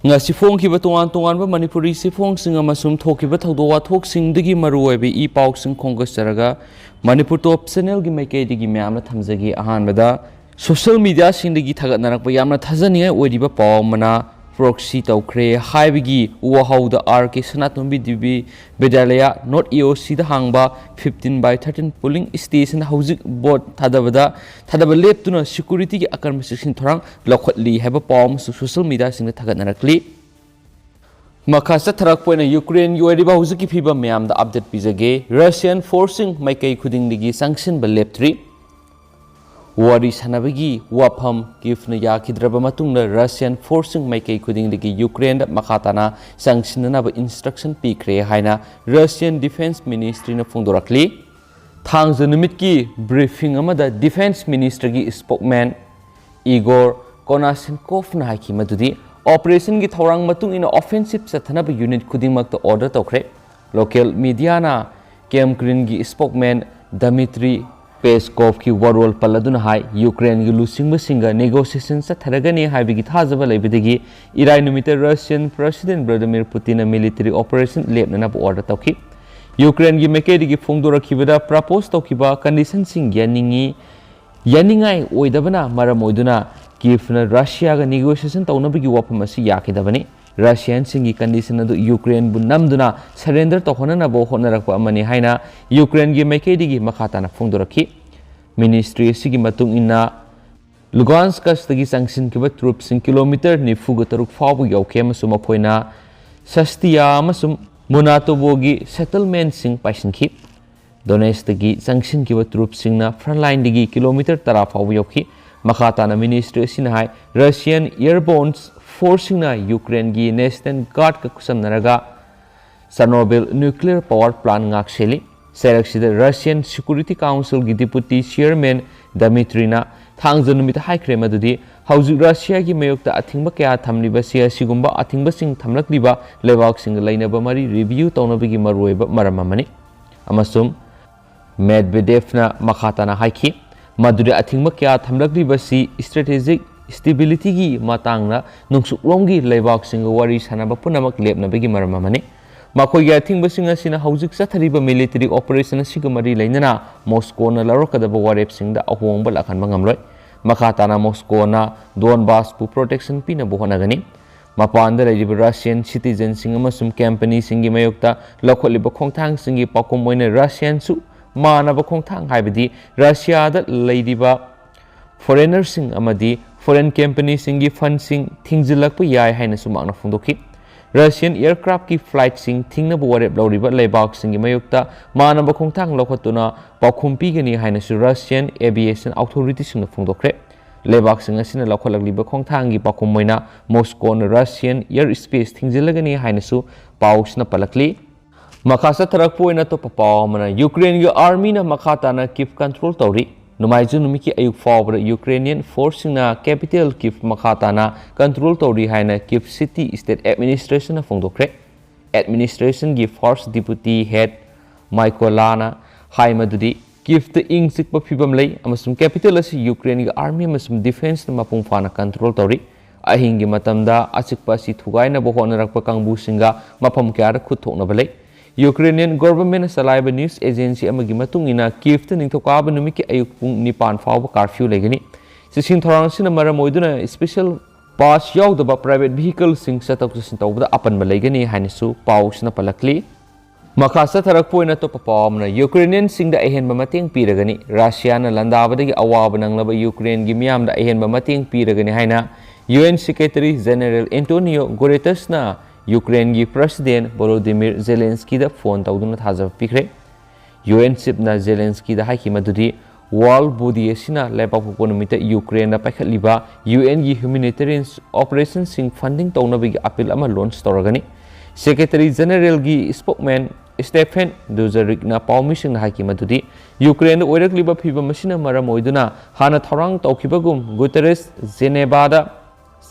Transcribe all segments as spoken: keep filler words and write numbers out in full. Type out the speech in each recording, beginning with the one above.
ꯉꯁꯤ ꯐꯣꯡꯈꯤꯕ ꯇꯣꯉꯥꯟ ꯇꯣꯉꯥꯟꯕ ꯃꯅꯤꯄꯨꯔꯤ ꯆꯦꯐꯣꯡꯁꯤꯡ ꯑꯃꯁꯨꯡ ꯊꯣꯛꯈꯤꯕ ꯊꯧꯗꯣꯛ ꯋꯥꯊꯣꯛꯁꯤꯡꯗꯒꯤ ꯃꯔꯨꯑꯣꯏꯕ ꯏ ꯄꯥꯎꯁꯤꯡ ꯈꯣꯝꯒꯠꯆꯔꯒ ꯃꯅꯤꯄꯨꯔ ꯇꯣꯞ ꯆꯦꯅꯦꯜꯒꯤ ꯃꯥꯏꯀꯩꯗꯒꯤ ꯃꯌꯥꯝꯅ ꯊꯝꯖꯒꯦ꯫ ꯑꯍꯥꯟꯕꯗ, ꯁꯣꯁꯤꯌꯦꯜ ꯃꯤꯗꯤꯌꯥꯁꯤꯡꯗꯒꯤ ꯊꯥꯒꯠꯅꯔꯛꯄ ꯌꯥꯝꯅ ꯊꯥꯖꯅꯤꯡꯉꯥꯏ ꯑꯣꯏꯔꯤꯕ ꯄꯥꯎ ꯑꯃꯅ, ꯄ꯭ꯔꯣꯛꯁꯤ ꯇꯧꯈ꯭ꯔꯦ ꯍꯥꯏꯕꯒꯤ ꯋꯥꯍꯧꯗ ꯑꯥꯔ ꯀꯦ ꯁꯅꯥꯇꯣꯝꯕꯤ ꯗꯦꯕꯤ ꯕꯤꯗ꯭ꯌꯥꯂꯌꯥ ꯅꯣꯔꯠ ꯑꯦ ꯑꯣ ꯁꯤꯗ ꯍꯥꯡꯕ fifteen by thirteen polling station ꯍꯧꯖꯤꯛ ꯚꯣꯠ ꯊꯥꯗꯕꯗ ꯊꯥꯗꯕ ꯂꯦꯞꯇꯨꯅ ꯁꯦꯀ꯭ꯌꯨꯔꯤꯇꯤꯒꯤ ꯑꯀꯟꯕ ꯆꯦꯛꯁꯤꯟ ꯊꯧꯔꯥꯡ ꯂꯧꯈꯠꯂꯤ ꯍꯥꯏꯕ ꯄꯥꯎ ꯑꯃꯁꯨ ꯁꯣꯁꯤꯌꯦꯜ ꯃꯤꯗꯤꯌꯥꯁꯤꯡꯗ ꯊꯥꯒꯠꯅꯔꯛꯂꯤ꯫ ꯃꯈꯥ ꯆꯠꯊꯔꯛꯄ ꯑꯣꯏꯅ ꯌꯨꯀ꯭ꯔꯦꯟꯒꯤ ꯑꯣꯏꯔꯤꯕ ꯍꯧꯖꯤꯛꯀꯤ ꯐꯤꯕꯝ ꯃꯌꯥꯝꯗ ꯑꯞꯗꯦꯠ ꯄꯤꯖꯒꯦ꯫ ꯔꯁꯤꯌꯥꯟ ꯐꯣꯔꯁꯁꯤꯡ ꯃꯥꯏꯀꯩ ꯈꯨꯗꯤꯡꯗꯒꯤ ꯆꯪꯁꯤꯟꯕ ꯂꯦꯞꯇ꯭ꯔꯤ꯫ ꯋꯥꯔꯤ ꯁꯥꯟꯅꯕꯒꯤ ꯋꯥꯐꯝ ꯀꯤꯐꯅ ꯌꯥꯈꯤꯗ꯭ꯔꯕ ꯃꯇꯨꯡꯗ ꯔꯁꯤꯌꯥꯟ ꯐꯣꯔꯁꯁꯤꯡ ꯃꯥꯏꯀꯩ ꯈꯨꯗꯤꯡꯗꯒꯤ ꯌꯨꯀ꯭ꯔꯦꯟꯗ ꯃꯈꯥ ꯇꯥꯅ ꯆꯪꯁꯤꯟꯅꯅꯕ ꯏꯟꯁꯇ꯭ꯔꯛꯁꯟ ꯄꯤꯈ꯭ꯔꯦ ꯍꯥꯏꯅ ꯔꯁꯤꯌꯥꯟ ꯗꯤꯐꯦꯟꯁ ꯃꯤꯅꯤꯁꯇ꯭ꯔꯤꯅ ꯐꯣꯡꯗꯣꯔꯛꯂꯤ꯫ ꯊꯥꯡꯖ ꯅꯨꯃꯤꯠꯀꯤ ꯕ꯭ꯔꯤꯐꯤꯡ ꯑꯃꯗ ꯗꯤꯐꯦꯟꯁ ꯃꯤꯅꯤꯁꯇ꯭ꯔꯤꯒꯤ ꯁ꯭ꯄꯣꯛꯃꯦꯟ ꯏꯒꯣꯔ ꯀꯣꯅꯥꯁꯦꯟꯀꯣꯐꯅ ꯍꯥꯏꯈꯤ ꯃꯗꯨꯗꯤ ꯑꯣꯄꯔꯦꯁꯟꯒꯤ ꯊꯧꯔꯥꯡ ꯃꯇꯨꯡ ꯏꯟꯅ ꯑꯣꯐꯦꯟꯁꯤꯞ ꯆꯠꯊꯅꯕ ꯌꯨꯅꯤꯠ ꯈꯨꯗꯤꯡꯃꯛꯇ ꯑꯣꯔꯗꯔ ꯇꯧꯈ꯭ꯔꯦ꯫ ꯂꯣꯀꯦꯜ ꯃꯤꯗꯤꯌꯥꯅ ꯀꯦꯝꯀ꯭ꯔꯤꯟꯒꯤ ꯁ꯭ꯄꯣꯛꯃꯦꯟ ꯗꯃꯤꯇ꯭ꯔꯤ ꯄꯦꯁꯀꯣꯐꯀꯤ ꯋꯥꯔꯣꯜ ꯄꯜꯂꯗꯨꯅ ꯍꯥꯏ, ꯌꯨꯀ꯭ꯔꯦꯟꯒꯤ ꯂꯨꯆꯤꯡꯕꯁꯤꯡꯒ ꯅꯦꯒꯣꯁꯤꯌꯦꯁꯟ ꯆꯠꯊꯔꯒꯅꯤ ꯍꯥꯏꯕꯒꯤ ꯊꯥꯖꯕ ꯂꯩꯕꯗꯒꯤ ꯏꯔꯥꯏ ꯅꯨꯃꯤꯠꯇ ꯔꯁꯤꯌꯟ ꯄ꯭ꯔꯁꯤꯗꯦꯟ ꯚ꯭ꯂꯥꯗꯤꯃꯤꯔ ꯄꯨꯇꯤꯟꯅ ꯃꯤꯂꯤꯇꯔꯤ ꯑꯣꯄꯔꯦꯁꯟ ꯂꯦꯞꯅꯅꯕ ꯑꯣꯔꯗꯔ ꯇꯧꯈꯤ꯫ ꯌꯨꯀ꯭ꯔꯦꯟꯒꯤ ꯃꯥꯏꯀꯩꯗꯒꯤ ꯐꯣꯡꯗꯣꯔꯛꯈꯤꯕꯗ ꯄ꯭ꯔꯄꯣꯖ ꯇꯧꯈꯤꯕ ꯀꯟꯗꯤꯁꯟꯁꯤꯡ ꯌꯥꯅꯤꯡꯉꯤ, ꯌꯥꯅꯤꯡꯉꯥꯏ ꯑꯣꯏꯗꯕꯅ ꯃꯔꯝ ꯑꯣꯏꯗꯨꯅ ꯀꯤꯐꯅ ꯔꯁꯤꯌꯥꯒ ꯅꯦꯒꯣꯁꯤꯌꯦꯁꯟ ꯇꯧꯅꯕꯒꯤ ꯋꯥꯐꯝ ꯑꯁꯤ ꯌꯥꯈꯤꯗꯕꯅꯤ꯫ ꯔꯁꯤꯌꯥꯟꯁꯤꯡꯒꯤ ꯀꯟꯗꯤꯁꯟ ꯑꯗꯨ ꯌꯨꯀ꯭ꯔꯦꯟꯕꯨ ꯅꯝꯗꯨꯅ ꯁꯔꯦꯟꯗꯔ ꯇꯧꯍꯟꯅꯅꯕ ꯍꯣꯠꯅꯔꯛꯄ ꯑꯃꯅꯤ ꯍꯥꯏꯅ ꯌꯨꯀ꯭ꯔꯦꯟꯒꯤ ꯃꯥꯏꯀꯩꯗꯒꯤ ꯃꯈꯥ ꯇꯥꯅ ꯐꯣꯡꯗꯣꯔꯛꯈꯤ꯫ ꯃꯤꯅꯤꯁꯇ꯭ꯔꯤ ꯑꯁꯤꯒꯤ ꯃꯇꯨꯡ ꯏꯟꯅ, ꯂꯨꯒꯥꯟꯁꯀꯁꯇꯒꯤ ꯆꯪꯁꯤꯟꯈꯤꯕ ꯇ꯭ꯔꯨꯞꯁꯤꯡ ꯀꯤꯂꯣꯃꯤꯇꯔ ꯅꯤꯐꯨꯒ ꯇꯔꯨꯛ ꯐꯥꯎꯕ ꯌꯧꯈꯤ ꯑꯃꯁꯨꯡ ꯃꯈꯣꯏꯅ ꯁꯁꯇꯤꯌꯥ ꯑꯃꯁꯨꯡ ꯃꯣꯅꯥꯇꯣꯕꯣꯒꯤ ꯁꯦꯇꯜꯃꯦꯟꯁꯤꯡ ꯄꯥꯏꯁꯤꯟꯈꯤ꯫ ꯗꯣꯅꯦꯁꯇꯒꯤ ꯆꯪꯁꯤꯟꯈꯤꯕ ꯇ꯭ꯔꯨꯞꯁꯤꯡꯅ ꯐ꯭ꯔꯟꯂꯥꯏꯟꯗꯒꯤ ꯀꯤꯂꯣꯃꯤꯇꯔ ꯇꯔꯥ ꯐꯥꯎꯕ ꯌꯧꯈꯤ꯫ ꯃꯈꯥ ꯇꯥꯅ ꯃꯤꯅꯤꯁꯇ꯭ꯔꯤ ꯑꯁꯤꯅ ꯍꯥꯏ, ꯔꯁꯤꯌꯥꯟ ꯑꯦꯌꯔꯕꯣꯔꯟ ꯐꯣꯔꯁꯁꯤꯡꯅ ꯌꯨꯀ꯭ꯔꯦꯟꯒꯤ ꯅꯦꯁꯅꯦꯜ ꯒꯥꯔꯗꯀ ꯈꯨꯠꯁꯝꯅꯔꯒ ꯆꯔꯅꯣꯕꯤꯜ ꯅ꯭ꯌꯨꯀ꯭ꯂꯤꯌꯔ ꯄꯥꯋꯔ ꯄ꯭ꯂꯥꯟ ꯉꯥꯛꯁꯦꯜꯂꯤ꯫ ꯆꯩꯔꯛꯁꯤꯗ ꯔꯁꯤꯌꯥꯟ ꯁꯦꯀ꯭ꯌꯨꯔꯤꯇꯤ ꯀꯥꯎꯟꯁꯤꯜꯒꯤ ꯗꯤꯄꯨꯇꯤ ꯆꯤꯌꯔꯃꯦꯟ ꯗꯃꯤꯇ꯭ꯔꯤꯅ ꯊꯥꯡꯖ ꯅꯨꯃꯤꯠꯇ ꯍꯥꯏꯈ꯭ꯔꯦ ꯃꯗꯨꯗꯤ ꯍꯧꯖꯤꯛ ꯔꯁꯤꯌꯥꯒꯤ ꯃꯥꯌꯣꯛꯇ ꯑꯊꯤꯡꯕ ꯀꯌꯥ ꯊꯝꯂꯤꯕꯁꯤ ꯑꯁꯤꯒꯨꯝꯕ ꯑꯊꯤꯡꯕꯁꯤꯡ ꯊꯝꯂꯛꯂꯤꯕ ꯂꯩꯕꯥꯛꯁꯤꯡꯒ ꯂꯩꯅꯕ ꯃꯔꯤ ꯔꯤꯚꯤꯌꯨ ꯇꯧꯅꯕꯒꯤ ꯃꯔꯨꯑꯣꯏꯕ ꯃꯔꯝ ꯑꯃꯅꯤ꯫ ꯑꯃꯁꯨꯡ ꯃꯦꯗꯚꯦꯗꯦꯚꯅ ꯃꯈꯥ ꯇꯥꯅ ꯍꯥꯏꯈꯤ ꯃꯗꯨꯗꯤ ꯑꯊꯤꯡꯕ ꯀꯌꯥ ꯊꯝꯂꯛꯂꯤꯕꯁꯤ ꯁ꯭ꯇ꯭ꯔꯦꯇꯦꯖꯤꯛ stabilityꯒꯤ ꯃꯇꯥꯡꯗ ꯅꯣꯡꯆꯨꯞꯂꯣꯝꯒꯤ ꯂꯩꯕꯥꯛꯁꯤꯡꯒ ꯋꯥꯔꯤ ꯁꯥꯟꯅꯕ ꯄꯨꯝꯅꯃꯛ ꯂꯦꯞꯅꯕꯒꯤ ꯃꯔꯝ ꯑꯃꯅꯤ꯫ ꯃꯈꯣꯏꯒꯤ ꯑꯊꯤꯡꯕꯁꯤꯡ ꯑꯁꯤꯅ ꯍꯧꯖꯤꯛ ꯆꯠꯊꯔꯤꯕ military operation ꯑꯁꯤꯒ ꯃꯔꯤ ꯂꯩꯅꯅ ꯃꯣꯁꯀꯣꯅ ꯂꯧꯔꯛꯀꯗꯕ ꯋꯥꯔꯦꯞꯁꯤꯡꯗ ꯑꯍꯣꯡꯕ ꯂꯥꯛꯍꯟꯕ ꯉꯝꯂꯣꯏ꯫ ꯃꯈꯥ ꯇꯥꯅ ꯃꯣꯁꯀꯣꯅ ꯗꯣꯟꯕꯥꯁꯄꯨ protection ꯄꯤꯅꯕ ꯍꯣꯠꯅꯒꯅꯤ꯫ ꯃꯄꯥꯟꯗ ꯂꯩꯔꯤꯕ Russian citizenꯁꯤꯡ ꯑꯃꯁꯨꯡ companyꯁꯤꯡꯒꯤ ꯃꯥꯌꯣꯛꯇ ꯂꯧꯈꯠꯂꯤꯕ ꯈꯣꯡꯊꯥꯡꯁꯤꯡꯒꯤ ꯄꯥꯎꯈꯨꯝ ꯑꯣꯏꯅ Russianꯁꯨ ꯃꯥꯟꯅꯕ ꯈꯣꯡꯊꯥꯡ, ꯍꯥꯏꯕꯗꯤ ꯔꯁꯤꯌꯥꯗ ꯂꯩꯔꯤꯕ foreignerꯁꯤꯡ ꯑꯃꯗꯤ foreign companyꯁꯤꯡꯒꯤ fundꯁꯤꯡ ꯊꯤꯡꯖꯤꯜꯂꯛꯄ ꯌꯥꯏ ꯍꯥꯏꯅꯁꯨ ꯃꯍꯥꯛꯅ ꯐꯣꯡꯗꯣꯛꯈꯤ꯫ Russian aircraftꯀꯤ flightꯁꯤꯡ ꯊꯤꯡꯅꯕ ꯋꯥꯔꯦꯞ ꯂꯧꯔꯤꯕ ꯂꯩꯕꯥꯛꯁꯤꯡꯒꯤ ꯃꯥꯌꯣꯛꯇ ꯃꯥꯟꯅꯕ ꯈꯣꯡꯊꯥꯡ ꯂꯧꯈꯠꯇꯨꯅ ꯄꯥꯎꯈꯨꯝ ꯄꯤꯒꯅꯤ ꯍꯥꯏꯅꯁꯨ Russian aviation authorityꯁꯤꯡꯅ ꯐꯣꯡꯗꯣꯛꯈ꯭ꯔꯦ꯫ ꯂꯩꯕꯥꯛꯁꯤꯡ ꯑꯁꯤꯅ ꯂꯧꯈꯠꯂꯛꯂꯤꯕ ꯈꯣꯡꯊꯥꯡꯒꯤ ꯄꯥꯎꯈꯨꯝ ꯑꯣꯏꯅ ꯃꯣꯁꯀꯣꯅ Russian air space ꯊꯤꯡꯖꯤꯜꯂꯒꯅꯤ ꯍꯥꯏꯅꯁꯨ ꯄꯥꯎꯁꯤꯅ ꯄꯜꯂꯛꯂꯤ꯫ ꯃꯈꯥ ꯆꯠꯊꯔꯛꯄ ꯑꯣꯏꯅ ꯑꯇꯣꯞꯄ ꯄꯥꯎ ꯑꯃꯅ, Ukraineꯒꯤ armyꯅ ꯃꯈꯥ ꯇꯥꯅ Kyiv control ꯇꯧꯔꯤ꯫ ꯅꯣꯡꯃꯥꯏꯖꯤꯡ ꯅꯨꯃꯤꯠꯀꯤ ꯑꯌꯨꯛ ꯐꯥꯎꯕꯗ Ukrainian forceꯁꯤꯡꯅ capital Kyiv ꯃꯈꯥ ꯇꯥꯅ control ꯇꯧꯔꯤ ꯍꯥꯏꯅ Kyiv city state administrationꯅ ꯐꯣꯡꯗꯣꯛꯈ꯭ꯔꯦ꯫ Administrationꯒꯤ first deputy head Mykolana ꯍꯥꯏ ꯃꯗꯨꯗꯤ Kyivꯇ ꯏꯪ ꯆꯤꯛꯄ ꯐꯤꯕꯝ ꯂꯩ ꯑꯃꯁꯨꯡ capital ꯑꯁꯤ Ukraineꯒꯤ army ꯑꯃꯁꯨꯡ defenceꯅ ꯃꯄꯨꯡ ꯐꯥꯅ control ꯇꯧꯔꯤ꯫ ꯑꯍꯤꯡꯒꯤ ꯃꯇꯝꯗ ꯑꯆꯤꯛꯄ ꯑꯁꯤ ꯊꯨꯒꯥꯏꯅꯕ ꯍꯣꯠꯅꯔꯛꯄ ꯀꯥꯡꯕꯨꯁꯤꯡꯒ ꯃꯐꯝ ꯀꯌꯥꯗ ꯈꯨꯠ ꯊꯣꯛꯅꯕ ꯂꯩ꯫ Ukrainian governmentꯅ ꯆꯂꯥꯏꯕ news agency ꯑꯃꯒꯤ ꯃꯇꯨꯡ ꯏꯟꯅ, Kyivꯇ ꯅꯤꯡꯊꯧꯀꯥꯕ ꯅꯨꯃꯤꯠꯀꯤ ꯑꯌꯨꯛ ꯄꯨꯡ ꯅꯤꯄꯥꯟ ꯐꯥꯎꯕ curfew ꯂꯩꯒꯅꯤ꯫ ꯆꯦꯛꯁꯤꯟ ꯊꯧꯔꯥꯡ ꯑꯁꯤꯅ ꯃꯔꯝ ꯑꯣꯏꯗꯨꯅ special pass ꯌꯥꯎꯗꯕ private vehicleꯁꯤꯡ ꯆꯠꯊꯣꯛ ꯆꯠꯁꯤꯟ ꯇꯧꯕꯗ ꯑꯄꯟꯕ ꯂꯩꯒꯅꯤ ꯍꯥꯏꯅꯁꯨ ꯄꯥꯎꯁꯤꯅ ꯄꯜꯂꯛꯂꯤ꯫ ꯃꯈꯥ ꯆꯠꯊꯔꯛꯄ ꯑꯣꯏꯅ ꯑꯇꯣꯞꯄ ꯄꯥꯎ ꯑꯃꯅ, Ukrainianꯁꯤꯡꯗ ꯑꯍꯦꯟꯕ ꯃꯇꯦꯡ ꯄꯤꯔꯒꯅꯤ꯫ ꯔꯁꯤꯌꯥꯅ ꯂꯥꯟꯗꯥꯕꯗꯒꯤ ꯑꯋꯥꯕ ꯅꯪꯂꯕ Ukraineꯒꯤ ꯃꯤꯌꯥꯝꯗ ꯑꯍꯦꯟꯕ ꯃꯇꯦꯡ ꯄꯤꯔꯒꯅꯤ ꯍꯥꯏꯅ UN Secretary General Antonio Guterresꯅ Ukraineꯒꯤ President Volodymyr Zelenskyꯗ phone ꯇꯧꯗꯨꯅ ꯊꯥꯖꯕ ꯄꯤꯈ꯭ꯔꯦ꯫ UN Chiefꯅ Zelenskyꯗ ꯍꯥꯏꯈꯤ ꯃꯗꯨꯗꯤ World Body ꯑꯁꯤꯅ ꯂꯩꯕꯥꯛꯄꯣꯛꯄ ꯅꯨꯃꯤꯠꯇ Ukraineꯗ ꯄꯥꯏꯈꯠꯂꯤꯕ UNꯒꯤ humanitarian operationꯁꯤꯡ funding ꯇꯧꯅꯕꯒꯤ appeal ꯑꯃ launch ꯇꯧꯔꯒꯅꯤ꯫ Secretary Generalꯒꯤ spokesman Stephen Dujarricꯅ ꯄꯥꯎꯃꯤꯁꯤꯡꯗ ꯍꯥꯏꯈꯤ ꯃꯗꯨꯗꯤ Ukraineꯗ ꯑꯣꯏꯔꯛꯂꯤꯕ ꯐꯤꯚꯝ ꯑꯁꯤꯅ ꯃꯔꯝ ꯑꯣꯏꯗꯨꯅ ꯍꯥꯟꯅ ꯊꯧꯔꯥꯡ ꯇꯧꯈꯤꯕꯒꯨꯝ Guterres Genevaꯗ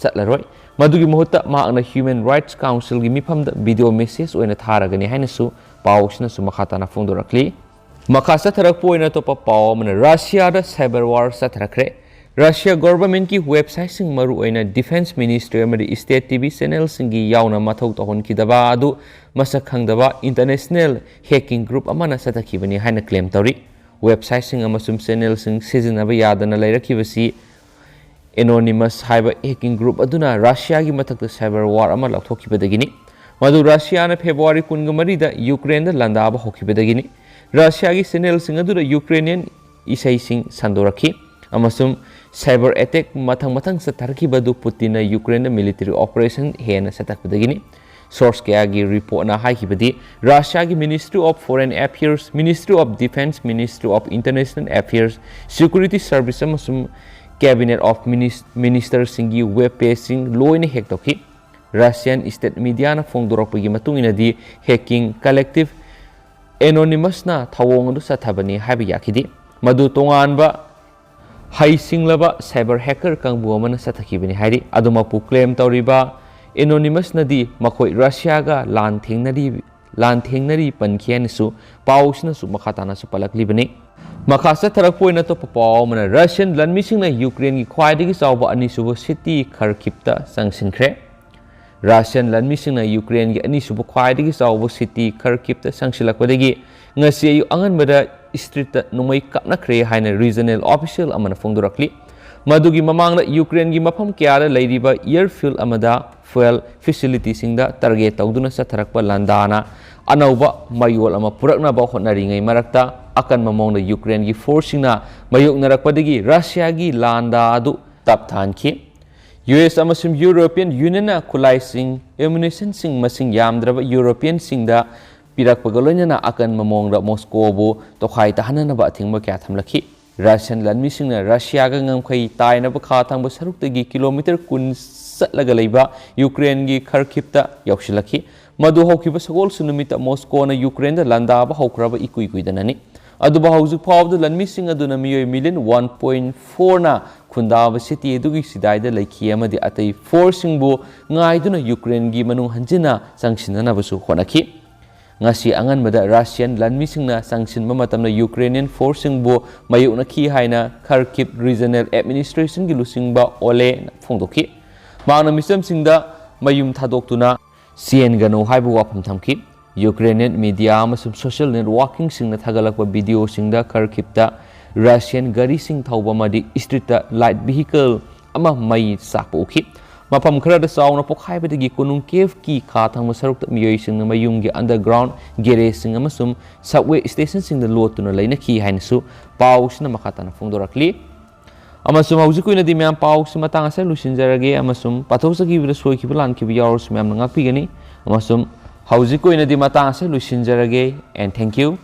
ꯆꯠꯂꯔꯣꯏ꯫ ꯃꯗꯨꯒꯤ ꯃꯍꯨꯠꯇ ꯃꯍꯥꯛꯅ Human Rights Councilꯒꯤ ꯃꯤꯐꯝꯗ video message ꯑꯣꯏꯅ ꯊꯥꯔꯒꯅꯤ ꯍꯥꯏꯅꯁꯨ ꯄꯥꯎ ꯑꯁꯤꯅꯁꯨ ꯃꯈꯥ ꯇꯥꯅ ꯐꯣꯡꯗꯣꯔꯛꯂꯤ꯫ ꯃꯈꯥ ꯆꯠꯊꯔꯛꯄ ꯑꯣꯏꯅ ꯑꯇꯣꯞꯄ ꯄꯥꯎ ꯑꯃꯅ, ꯔꯁꯤꯌꯥꯗ cyber war ꯆꯠꯊꯔꯛꯈ꯭ꯔꯦ꯫ ꯔꯁꯤꯌꯥ ꯒꯣꯚꯔꯟꯃꯦꯟꯠꯀꯤ ꯋꯦꯕꯁꯥꯏꯠꯁꯤꯡ, ꯃꯔꯨꯑꯣꯏꯅ ꯗꯤꯐꯦꯟꯁ ꯃꯤꯅꯤꯁꯇ꯭ꯔꯤ ꯑꯃꯗꯤ ꯁ꯭ꯇꯦꯠ ꯇꯤ ꯚꯤ ꯆꯦꯅꯦꯜꯁꯤꯡꯒꯤ ꯌꯥꯎꯅ ꯃꯊꯧ ꯇꯧꯍꯟꯈꯤꯗꯕ ꯑꯗꯨ ꯃꯁꯛ ꯈꯪꯗꯕ ꯏꯟꯇꯔꯅꯦꯁꯅꯦꯜ ꯍꯦꯀꯤꯡ ꯒ꯭ꯔꯨꯞ ꯑꯃꯅ ꯆꯠꯊꯈꯤꯕꯅꯤ ꯍꯥꯏꯅ ꯀ꯭ꯂꯦꯝ ꯇꯧꯔꯤ꯫ ꯋꯦꯕꯁꯥꯏꯠꯁꯤꯡ ꯑꯃꯁꯨꯡ ꯆꯦꯅꯦꯜꯁꯤꯡ ꯁꯤꯖꯤꯟꯅꯕ ꯌꯥꯗꯅ ꯂꯩꯔꯛꯈꯤꯕꯁꯤ ꯑꯦꯅꯣꯅꯤꯃꯁ ꯍꯥꯏꯕ ꯍꯦꯀꯤꯡ ꯒ꯭ꯔꯨꯞ ꯑꯗꯨꯅ ꯔꯁꯤꯌꯥꯒꯤ ꯃꯊꯛꯇ ꯁꯥꯏꯕꯔ ꯋꯥꯔ ꯑꯃ ꯂꯥꯎꯊꯣꯛꯈꯤꯕꯗꯒꯤꯅꯤ꯫ ꯃꯗꯨ ꯔꯁꯤꯌꯥꯅ ꯐꯦꯕ꯭ꯔꯨꯋꯥꯔꯤ ꯀꯨꯟꯒ ꯃꯔꯤꯗ ꯌꯨꯀ꯭ꯔꯦꯟꯗ ꯂꯥꯟꯗꯥꯕ ꯍꯧꯈꯤꯕꯗꯒꯤꯅꯤ꯫ ꯔꯁꯤꯌꯥꯒꯤ ꯆꯦꯅꯦꯜꯁꯤꯡ ꯑꯗꯨꯗ ꯌꯨꯀ꯭ꯔꯦꯅꯤꯌꯟ ꯏꯁꯩꯁꯤꯡ ꯁꯟꯗꯣꯔꯛꯈꯤ ꯑꯃꯁꯨꯡ ꯁꯥꯏꯕꯔ ꯑꯦꯇꯦꯛ ꯃꯊꯪ ꯃꯊꯪ ꯆꯠꯊꯔꯛꯈꯤꯕ ꯑꯗꯨ ꯄꯨꯇꯤꯟꯅ ꯌꯨꯀ꯭ꯔꯦꯟꯗ ꯃꯤꯂꯤꯇꯔꯤ ꯑꯣꯄꯔꯦꯁꯟ ꯍꯦꯟꯅ ꯆꯠꯊꯔꯛꯄꯗꯒꯤꯅꯤ꯫ ꯁꯣꯔꯁ ꯀꯌꯥꯒꯤ ꯔꯤꯄꯣꯔꯠꯅ ꯍꯥꯏꯈꯤꯕꯗꯤ, ꯔꯁꯤꯌꯥꯒꯤ Ministry of Foreign Affairs, Ministry of Defense, Ministry of International Affairs, Security Service ꯑꯃꯁꯨꯡ Cabinet of Minis-, Ministerꯁꯤꯡꯒꯤ ꯋꯦꯕ ꯄꯦꯖꯁꯤꯡ ꯂꯣꯏꯅ ꯍꯦꯛ ꯇꯧꯈꯤ꯫ ꯔꯁꯤꯌꯥꯟ ꯁ꯭ꯇꯦꯠ ꯃꯤꯗꯤꯌꯥꯅ ꯐꯣꯡꯗꯣꯔꯛꯄꯒꯤ ꯃꯇꯨꯡ ꯏꯟꯅꯗꯤ, ꯍꯦꯀꯤꯡ ꯀꯂꯦꯛꯇꯤꯚ ꯑꯦꯅꯣꯅꯤꯃꯁꯅ ꯊꯧꯑꯣꯡ ꯑꯗꯨ ꯆꯠꯊꯕꯅꯤ ꯍꯥꯏꯕ ꯌꯥꯈꯤꯗꯦ꯫ ꯃꯗꯨ ꯇꯣꯉꯥꯟꯕ ꯍꯩꯁꯤꯡꯂꯕ ꯁꯥꯏꯕꯔ ꯍꯦꯀꯔ ꯀꯥꯡꯕꯨ ꯑꯃꯅ ꯆꯠꯊꯈꯤꯕꯅꯤ ꯍꯥꯏꯔꯤ꯫ ꯑꯗꯨꯃꯛꯄꯨ ꯀ꯭ꯂꯦꯝ ꯇꯧꯔꯤꯕ ꯑꯦꯅꯣꯅꯤꯃꯁꯅꯗꯤ ꯃꯈꯣꯏ ꯔꯁꯤꯌꯥꯒ ꯂꯥꯟ ꯊꯦꯡꯅꯔꯤ, ꯂꯥꯟ ꯊꯦꯡꯅꯔꯤ ꯄꯟꯈꯤ ꯍꯥꯏꯅꯁꯨ ꯄꯥꯎꯁꯤꯅꯁꯨ ꯃꯈꯥ ꯇꯥꯅꯁꯨ ꯄꯜꯂꯛꯂꯤꯕꯅꯤ꯫ ꯃꯈꯥ ꯆꯠꯊꯔꯛꯄ ꯑꯣꯏꯅ ꯑꯇꯣꯞꯄ ꯄꯥꯎ ꯑꯃꯅ, ꯔꯁꯤꯌꯟ ꯂꯥꯟꯃꯤꯁꯤꯡꯅ ꯌꯨꯀ꯭ꯔꯦꯟꯒꯤ ꯈ꯭ꯋꯥꯏꯗꯒꯤ ꯆꯥꯎꯕ ꯑꯅꯤꯁꯨꯕ ꯁꯤꯇꯤ ꯈꯔꯀꯤꯞꯇ ꯆꯪꯁꯤꯟꯈ꯭ꯔꯦ꯫ ꯔꯁꯤꯌꯟ ꯂꯥꯟꯃꯤꯁꯤꯡꯅ ꯌꯨꯀ꯭ꯔꯦꯟꯒꯤ ꯑꯅꯤꯁꯨꯕ ꯈ꯭ꯋꯥꯏꯗꯒꯤ ꯆꯥꯎꯕ ꯁꯤꯇꯤ ꯈꯔꯀꯤꯞꯇ ꯆꯪꯁꯤꯜꯂꯛꯄꯗꯒꯤ ꯉꯁꯤ ꯑꯌꯨꯛ ꯑꯉꯟꯕꯗ ꯁ꯭ꯇ꯭ꯔꯤꯠꯇ ꯅꯣꯡꯃꯩ ꯀꯥꯞꯅꯈ꯭ꯔꯦ ꯍꯥꯏꯅ ꯔꯤꯖꯅꯦꯜ ꯑꯣꯐꯤꯁꯤꯌꯦꯜ ꯑꯃꯅ ꯐꯣꯡꯗꯣꯔꯛꯂꯤ꯫ ꯃꯗꯨꯒꯤ ꯃꯃꯥꯡꯗ ꯌꯨꯀ꯭ꯔꯦꯟꯒꯤ ꯃꯐꯝ ꯀꯌꯥꯗ ꯂꯩꯔꯤꯕ ꯑꯦꯌꯔꯐꯤꯜꯗ ꯑꯃꯗ ꯐ꯭ꯌꯨꯑꯦꯜ ꯐꯦꯁꯤꯂꯤꯇꯤꯁꯤꯡꯗ ꯇꯥꯔꯒꯦꯠ ꯇꯧꯗꯨꯅ ꯆꯠꯊꯔꯛꯄ ꯂꯥꯟꯗꯥꯅ ꯑꯅꯧꯕ ꯃꯌꯣꯜ ꯑꯃ ꯄꯨꯔꯛꯅꯕ ꯍꯣꯠꯅꯔꯤꯉꯩ ꯃꯔꯛꯇ, ꯑꯀꯟꯕ ꯃꯑꯣꯡꯗ ꯌꯨꯀ꯭ꯔꯦꯟꯒꯤ ꯐꯣꯔꯁꯁꯤꯡꯅ ꯃꯥꯌꯣꯛꯅꯔꯛꯄꯗꯒꯤ ꯔꯁꯤꯌꯥꯒꯤ ꯂꯥꯟꯗꯥ ꯑꯗꯨ ꯇꯞꯊꯍꯟꯈꯤ꯫ ꯌꯨ ꯑꯦꯁ ꯑꯃꯁꯨꯡ ꯌꯨꯔꯣꯄꯤꯌꯟ ꯌꯨꯅꯤꯌꯟꯅ ꯈꯨꯠꯂꯥꯏꯁꯤꯡ, ꯑꯦꯃꯨꯅꯤꯁꯟꯁꯤꯡ ꯃꯁꯤꯡ ꯌꯥꯝꯗ꯭ꯔꯕ ꯌꯨꯔꯣꯄꯤꯌꯟꯁꯤꯡꯗ ꯄꯤꯔꯛꯄꯒ ꯂꯣꯏꯅꯅ ꯑꯀꯟꯕ ꯃꯑꯣꯡꯗ ꯃꯣꯁꯀꯣꯕꯨ ꯇꯣꯈꯥꯏ ꯇꯥꯍꯟꯅꯅꯕ ꯑꯊꯤꯡꯕ ꯀꯌꯥ ꯊꯝꯂꯛꯈꯤ꯫ ꯔꯁꯤꯌꯟ ꯂꯥꯟꯃꯤꯁꯤꯡꯅ ꯔꯁꯤꯌꯥꯒ ꯉꯝꯈꯩ ꯇꯥꯏꯅꯕ ꯈꯥ ꯊꯪꯕ ꯁꯔꯨꯛꯇꯒꯤ ꯀꯤꯂꯣꯃꯤꯇꯔ ꯀꯨꯟ ꯆꯠꯂꯒ ꯂꯩꯕ ꯌꯨꯀ꯭ꯔꯦꯟꯒꯤ ꯈꯔꯀꯤꯞꯇ ꯌꯧꯁꯤꯜꯂꯛꯈꯤ꯫ ꯃꯗꯨ ꯍꯧꯈꯤꯕ ꯁꯒꯣꯜꯁꯦꯟ ꯅꯨꯃꯤꯠꯇ ꯃꯣꯁꯀꯣꯅ ꯌꯨꯀ꯭ꯔꯦꯟꯗ ꯂꯥꯟꯗꯥꯕ ꯍꯧꯈ꯭ꯔꯕ ꯏꯀꯨꯏ ꯀꯨꯏꯗꯅꯅꯤ꯫ ꯑꯗꯨꯕꯨ ꯍꯧꯖꯤꯛ ꯐꯥꯎꯕꯗ ꯂꯥꯟꯃꯤꯁꯤꯡ ꯑꯗꯨꯅ ꯃꯤꯑꯣꯏ ꯃꯤꯂꯤꯌꯟ ꯋꯥꯟ ꯄꯣꯏꯟꯠ ꯐꯣꯔꯅ ꯈꯨꯟꯗꯥꯕ ꯁꯤꯇꯤ ꯑꯗꯨꯒꯤ ꯆꯤꯗꯥꯏꯗ ꯂꯩꯈꯤ ꯑꯃꯗꯤ ꯑꯇꯩ ꯐꯣꯔꯁꯁꯤꯡꯕꯨ ꯉꯥꯏꯗꯨꯅ ꯌꯨꯀ꯭ꯔꯦꯟꯒꯤ ꯃꯅꯨꯡ ꯍꯟꯖꯤꯟꯅ ꯆꯪꯁꯤꯟꯅꯅꯕꯁꯨ ꯍꯣꯠꯅꯈꯤ꯫ ꯉꯁꯤ ꯑꯉꯟꯕꯗ ꯔꯁꯤꯌꯥꯟ ꯂꯥꯟꯃꯤꯁꯤꯡꯅ ꯆꯪꯁꯤꯟꯕ ꯃꯇꯝꯗ ꯌꯨꯀ꯭ꯔꯦꯅꯤꯌꯟ ꯐꯣꯔꯁꯁꯤꯡꯕꯨ ꯃꯥꯌꯣꯛꯅꯈꯤ ꯍꯥꯏꯅ ꯈꯔꯀꯤꯞ ꯔꯤꯖꯅꯦꯜ ꯑꯦꯗꯃꯤꯅꯤꯁꯇ꯭ꯔꯦꯁꯟꯒꯤ ꯂꯨꯆꯤꯡꯕ ꯑꯣꯂꯦꯅ ꯐꯣꯡꯗꯣꯛꯈꯤ꯫ ꯃꯍꯥꯛꯅ ꯃꯤꯆꯝꯁꯤꯡꯗ ꯃꯌꯨꯝ ꯊꯥꯗꯣꯛꯇꯨꯅ ꯆꯦꯟꯒꯅꯨ ꯍꯥꯏꯕ ꯋꯥꯐꯝ ꯊꯝꯈꯤ꯫ ꯌꯨꯀ꯭ꯔꯦꯅꯤꯌꯟ ꯃꯤꯗꯤꯌꯥ ꯑꯃꯁꯨꯡ ꯁꯣꯁꯤꯌꯦꯜ ꯅꯦꯠꯋꯥꯔꯀꯤꯡꯁꯤꯡꯅ ꯊꯥꯒꯠꯂꯛꯄ ꯚꯤꯗꯤꯑꯣꯁꯤꯡꯗ ꯈꯔꯀꯤꯞꯇ ꯔꯁꯤꯌꯥꯟ ꯒꯥꯔꯤꯁꯤꯡ ꯊꯧꯕ ꯑꯃꯗꯤ ꯁ꯭ꯇ꯭ꯔꯤꯠꯇ ꯂꯥꯏꯠ ꯚꯤꯍꯤꯀꯜ ꯑꯃ ꯃꯩ ꯆꯥꯛꯄ ꯎꯈꯤ꯫ ꯃꯐꯝ ꯈꯔꯗ ꯆꯥꯎꯅ ꯄꯣꯈꯥꯏꯕꯗꯒꯤ ꯀꯣꯅꯨꯡ ꯀꯤꯌꯦꯚꯀꯤ ꯈꯥ ꯊꯪꯕ ꯁꯔꯨꯛꯇ ꯃꯤꯑꯣꯏꯁꯤꯡꯅ ꯃꯌꯨꯝꯒꯤ ꯑꯟꯗꯔꯒ꯭ꯔꯥꯎꯟ ꯒꯦꯔꯦꯖꯁꯤꯡ ꯑꯃꯁꯨꯡ ꯁꯕꯋꯦ ꯁ꯭ꯇꯦꯁꯟꯁꯤꯡꯗ ꯂꯣꯠꯇꯨꯅ ꯂꯩꯅꯈꯤ ꯍꯥꯏꯅꯁꯨ ꯄꯥꯎꯁꯤꯅ ꯃꯈꯥ ꯇꯥꯅ ꯐꯣꯡꯗꯣꯔꯛꯂꯤ꯫ ꯑꯃꯁꯨꯡ ꯍꯧꯖꯤꯛꯀꯤ ꯑꯣꯏꯅꯗꯤ ꯃꯌꯥꯝ ꯄꯥꯎꯁꯤ ꯃꯇꯥꯡ ꯑꯁꯤꯗ ꯂꯣꯏꯁꯤꯟꯖꯔꯒꯦ ꯑꯃꯁꯨꯡ ꯄꯥꯊꯣꯛꯆꯈꯤꯕꯗ ꯁꯣꯏꯈꯤꯕ ꯂꯥꯟꯈꯤꯕ ꯌꯥꯎꯔꯁꯨ ꯃꯌꯥꯝꯅ ꯉꯥꯛꯄꯤꯒꯅꯤ꯫ ꯑꯃꯁꯨꯡ ꯍꯧꯖꯤꯛꯀꯤ ꯑꯣꯏꯅꯗꯤ ꯃꯇꯥꯡ ꯑꯁꯤꯗ ꯂꯣꯏꯁꯤꯟꯖꯔꯒꯦ, and thank you꯫